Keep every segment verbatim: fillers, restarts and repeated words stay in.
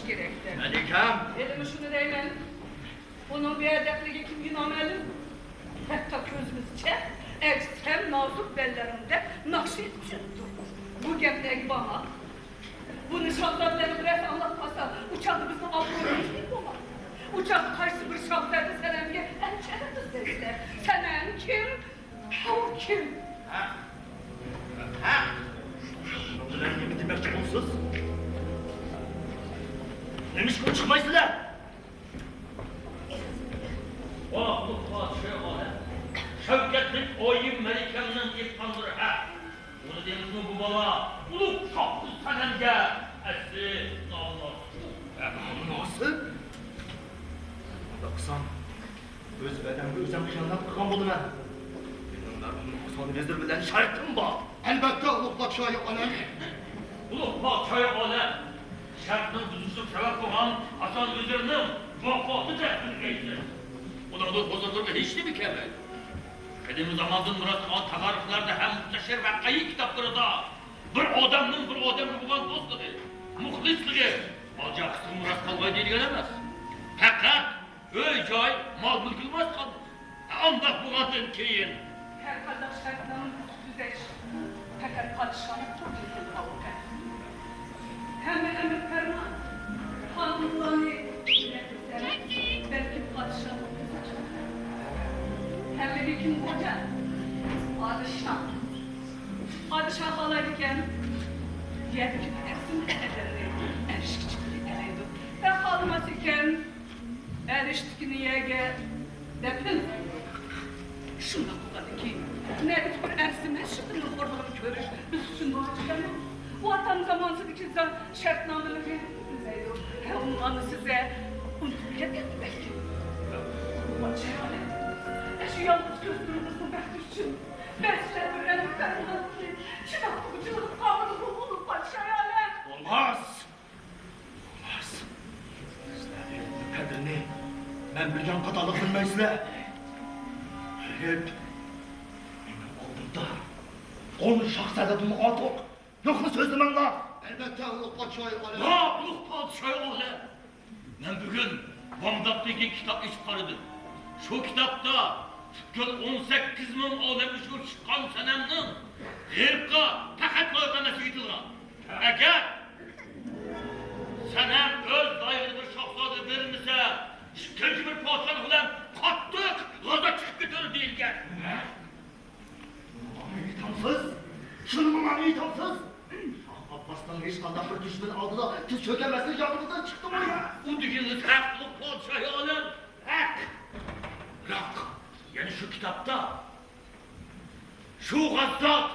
كېرەكتى. مەلىكەم! ھېلىمۇ شۇنى دەيمەن، ئۇنىڭ بىئەدەپلىكى كىمگە نامەلۇم؟ ھەتتا كۆزىمىزچە ئەجسام نازۇك بەللىرىڭدە ناخشا ئېيتىپ يۈرۈپتۇ. بۇ گەپلەرگە باغلاپ، بۇنى شاھزادىلەرنىڭ بىرەرسى ئاڭلاپ قالسا، ئۇ چاغدا بىزنىڭ ئابرۇيىمىز نېمە بولار؟ ئۇ چاغدا قايسى بىر شاھزادە سەنەمگە ئەنچە قىز دەيسىلەر؟ سەنەم كىم؟ ئۇ كىم؟ ھە؟ ھە؟ بۇنىڭ بىلەن نېمە دېمەكچى بولىسىز؟ نېمىشقا چىقمايسىلەر؟ ۋاھ، ئۇلۇغ پادىشاھى ئالەم! شەۋكەتلىك ئايىم مەلىكەمنىڭ ئېيتقانلىرى ھەق. ئۇنى دېمىسىمۇ بۇ بالا ئۇلۇغ شاھقۇز سەنەمگە ئەسلى نامۇناسىپ. نامۇناسىپ؟ ئۇنداق قىلسام، ئۆز ۋەدەمگە ئۆزۈم خىيانەت قىلغان بولىمەن. مېنىڭ مەرھۇم ھاسان ۋەزىر بىلەن شەرتىم بار. ئەلۋەتتە، ئۇلۇغ پادىشاھى ئالەم. ئۇلۇغ پادىشاھى ئالەم، شەرتنىڭ بۇزۇلۇشىغا سەۋەب بولغان ھاسان ۋەزىرنىڭ ۋاپاتى تەقدىر ئەينى. ئۇنىڭدىن ھۇزۇرلىرىغا ھېچنېمە كەلمەيدۇ. قەدىمىي زاماندىن مۇراسلىق ئالغان تارىخلاردا ھەم مۇستەشار ۋەقەئى كىتابلىرىدا بىر ئادەمنىڭ بىر ئادەمگە بولغان دوستلۇقى، مۇخلىسلىقى، مال-جاپىسىغا مىراس قالغاي دېيىلگەن ئەمەس. پەقەت ئۆي-جاي، مال-مۈلكىگە مىراس قالدى. ئانداق بولغاندىن كېيىن ھەر قانداق شەرتنامىنى تۈزەش پەقەت پادىشاھنىڭ قولىدىن كېلىدىغان ئىش. ھەممە ئەمىر پەرمان، قانۇنلارنى بەلكىم پادىشاھنىڭ ئۆزى چىقىرىدۇ. ھەممىگە كىم خوجا؟ پادىشاھ. پادىشاھ خالايدىكەن، يەردىكى ئەرزىمەن ئەرلەرنى ئەرشكە چىقىرىپ ئەلەيدۇ. ۋە خالىماس ئىكەن، ئەرشتىكىنى يەرگە دەپنە قىلىدۇ. شۇنداق بولغاندىكىن، نەدىكى بىر ئەرزىمەن شىپىنىڭ خورلۇقىنى كۆرۈش بىز ئۈچۈن ۋاجىپ ئەمەس. ئۇ ئاتام زامانىسىدىكى زا-، شەرتنامىلىرىنى بىلمەيدۇ. ھە، ئۇنىڭ ئانىسى زە-، ئۇنتۇپ كەتكەندۇ بەلكىم. پادىشاھ ئالەم، ئەشۇ يالغۇز كۆزلىرىڭىزنىڭ بەختى ئۈچۈن، بەزىلەر بىر ئەمىر پەرمانىنى شۇنداق ئۇجىلىغا قالدۇرۇپ بولىدۇ، پادىشاھ ئالەم. بولماس! بولماس! سىلەر غېرىبنىڭ قەدرىنى مەن بىلگەن قاتارلىق بىلمەيسىلەر. غېرىب مېنىڭ ئالدىمدا ئون شاھزادىدىنمۇ ئارتۇق. يوقنى سۆزلىمەڭلار! ئەلۋەتتە، ئۇلۇغ پادىشاھى ئالەم. ۋاھ، ئۇلۇغ پادىشاھى ئالەم! مەن بۈگۈن بامداتتىن كېيىن كىتاب ئېچىپ قارىدىم. شۇ كىتابتا پۈتكۈل ئون سەككىز مىڭ ئالەم ئىچىدىن چىققان سەنەمنىڭ غېرىبقا پەقەت لايىق ئەمەسلىكى ئېيتىلغان. ئەگەر سەنەم ئۆز لايىقىدا بىر شاھزادىگە بېرىلمىسە، ئىككىنچى بىر پادىشاھلىق بىلەن قاتتىق غازات چىقىپ كېتىدۇ دېيىلگەن. شۇنىمۇ ماڭا ئېيتامسىز؟ شۇنىمۇ ماڭا ئېيتامسىز؟ شاھ ئابباسنىڭ ھېچقانداق بىر دۈشمەن ئالدىدا تىز چۆكەلمەسلىكى يادىڭىزدىن چىقتىمۇ يا؟ ئۇ دېگىنىڭىز ھەق، ئۇلۇغ پادىشاھى ئالەم، ھەق. بىراق، يەنە شۇ كىتابتا شۇ غازات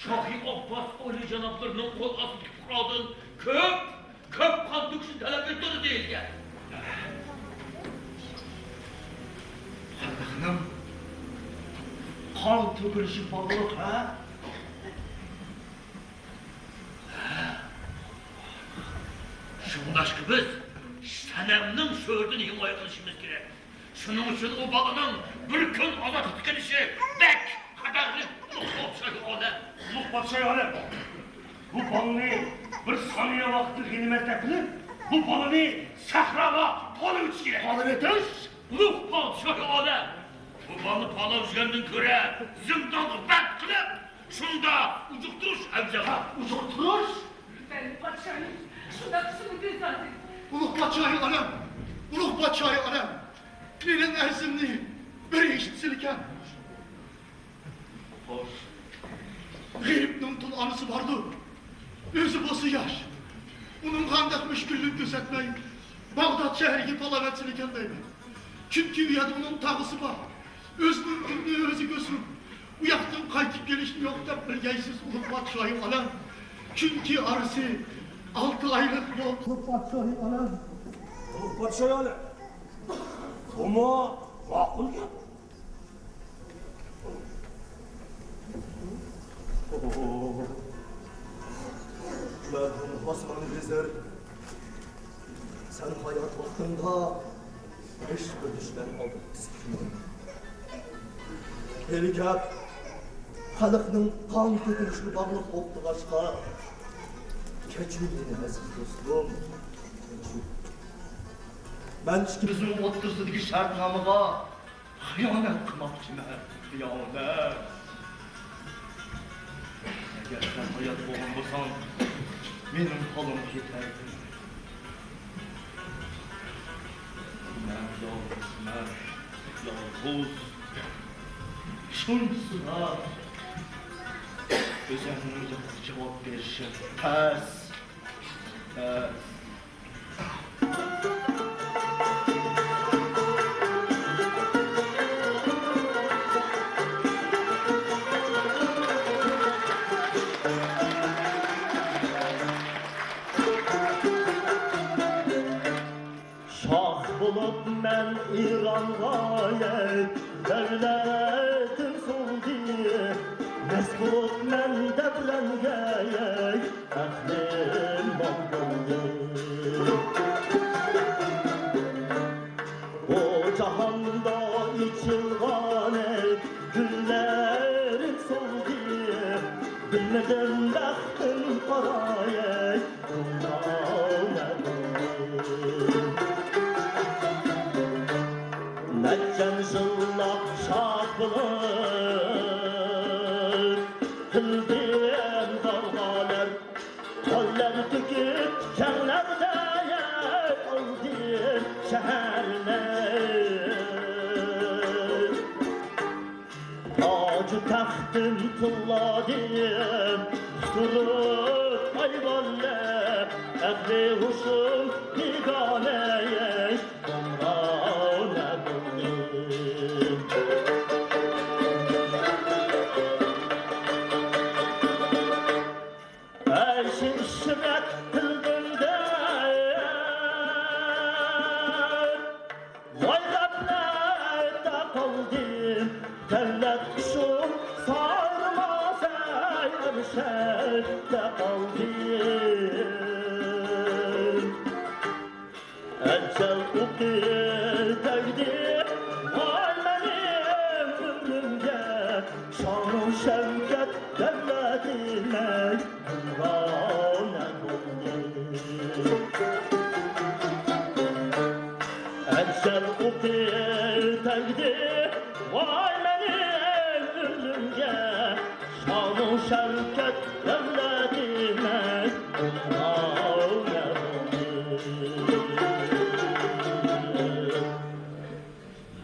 شاھى ئابباس ئالىيجانابلىرىنىڭ قول ئاستىدىكى پۇقرادىن كۆپ، كۆپ قان تۆكۈشنى تەلەپ ئېتىدۇ دېيىلگەن. خەلقنىڭ قان تۆكۈلۈشى بارلىق، ھە؟ شۇڭلاشقا بىز سەنەمنىڭ شۆھرىتىنى ھىمايە قىلىشىمىز كېرەك. شۇنىڭ ئۈچۈن ئۇ بالىنىڭ بىر كۈن ئازادلىققا كېلىشى بەك قەدەرلىك، ئۇلۇغ پادىشاھى ئالەم. ئۇلۇغ پادىشاھى ئالەم، بۇ بالىنى بىر سانىيە ۋاقىتنى غەنىيمەت دەپ بىلىپ، بۇ بالىنى سەھراغا پالىۋېتىش كېرەك. پالىۋېتىش؟ ئۇلۇغ پادىشاھى ئالەم، بۇ بالىنى پالاۋ يېگەندىن كۆرە زىندانغا بەند قىلىپ، شۇندا ئۇجۇقتۇرۇش ئەۋزەل. ئۇجۇقتۇرۇش؟ بەلى، پادىشاھىم، شۇنداق سۈنئىي زادى. ئۇلۇغ پادىشاھى ئالەم، ئۇلۇغ پادىشاھى ئالەم، مېنىڭ ئەرزىمنى بىر ئېشىتسىلىكەن. خوش. غېرىبنىڭ تۇل ئانىسى باردۇ. ئۆزى بولسا ياش. ئۇنىڭغا قانداق مۈشكۈللۈك كۆرسەتمەي، باغداد شەھىرىگە پالاۋەتسىلىكەن دەيمەن. چۈنكى ئۇ يەردە ئۇنىڭ تاغىسى بار. ئۆزىنىڭ تىلىنى ئۆزى كۆرسۇن. ئۇ ياقتىن قايتىپ كېلىشنى يوق دەپ بىلگەيسىز، ئۇلۇغ پادىشاھى ئالەم. چۈنكى ئارىسى ئالتە ئايلىق يول. ئۇلۇغ پادىشاھى ئالەم. ئۇلۇغ پادىشاھى ئالەم. بۇمۇ ماقۇل گەپ. مەرھۇم ئاسمانى ۋەزىر، سەن ھايات ۋاقتىڭدا ھېچ بىر دۈشمەن ئالدىدا پىس پۈكۈنمىدىڭ. ھېلى گەپ خەلقنىڭ قان تۆكۈلۈشىگە باغلىق بولۇپ تۇرغاچقا، كەچۈر مېنى ئەزىز دوستۇم، كەچۈر. مەن ئىككى بىزنىڭ ئوتتۇرىسىدىكى شەرتنامىغا خىيانەت قىلماقچىمەن، خىيانەت. ئەگەر سەن ھايات بولغان بولساڭ، مېنىڭ ھالىمغا يېتەر ئىدىڭ. مەن يالغۇزمەن، يالغۇز. شۇنچىسىلا ئۆزۈمنىڭ جاۋاب بېرىشىم تەس، تەس. شاھ بولۇپ مەن ئىرانغا، دۆلىتىم سۇندى. مەست بولۇپ مەن دەۋرەنگە، ئەقلىم مال بولدى. بۇ جاھاندا ئېچىلغان گۈللەرنىڭ سولدى، بىلمىدىم بەختىم قاراي، بۇنداق نەدىم. نەچچە يىللاپ شاد بولۇپ، قىلدىم دارغالار، قوللار تۆكۈپ كەڭلەردە ئالدىم شەھەرنى. تاجۇ تەختىم تىللادىم، قۇتۇلۇپ ئايۋانلىق، ئەقلى ھوشۇم بىگانە، بولغانە بولدى. ئەي ئىشرەت قىلدىم دەپ، ۋاي غەپلەتتە قالدىم. دەۋلەت قۇشۇم سايرىماس ئەي ئەرشەدە قالدىم. ئەجەل ئوقى تەگدى ۋاي مېنىڭ ئۆمرۈمگە، شانۇ شەۋكەت دەۋلىتىمنى بۇلغانە بولدى. ئەجەل ئوقى تەگدى ۋاي مېنىڭ ئۆمرۈمگە، شانۇ شەۋكەت دەۋلىتىمىز بۇلغانە بولدى.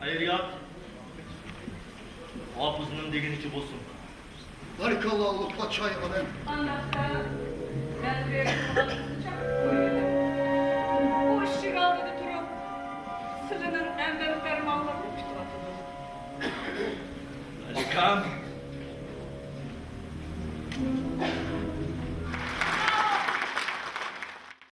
خەيرىيات، ھاپىزنىڭ دېگىنىچە بولسۇن. بارىكاللا، ئۇلۇغ پادىشاھ ئالەم. ئانداقتا مەن بېرىپ قالغانلىقىنى چاقىپ قويىدۇ. ئۇ ئىشىك ئالدىدا تۇرۇپ، سىلىنىڭ ئەمەل پەرمانلىرىنى كۈتۈۋاتىدۇ. ئەلكام.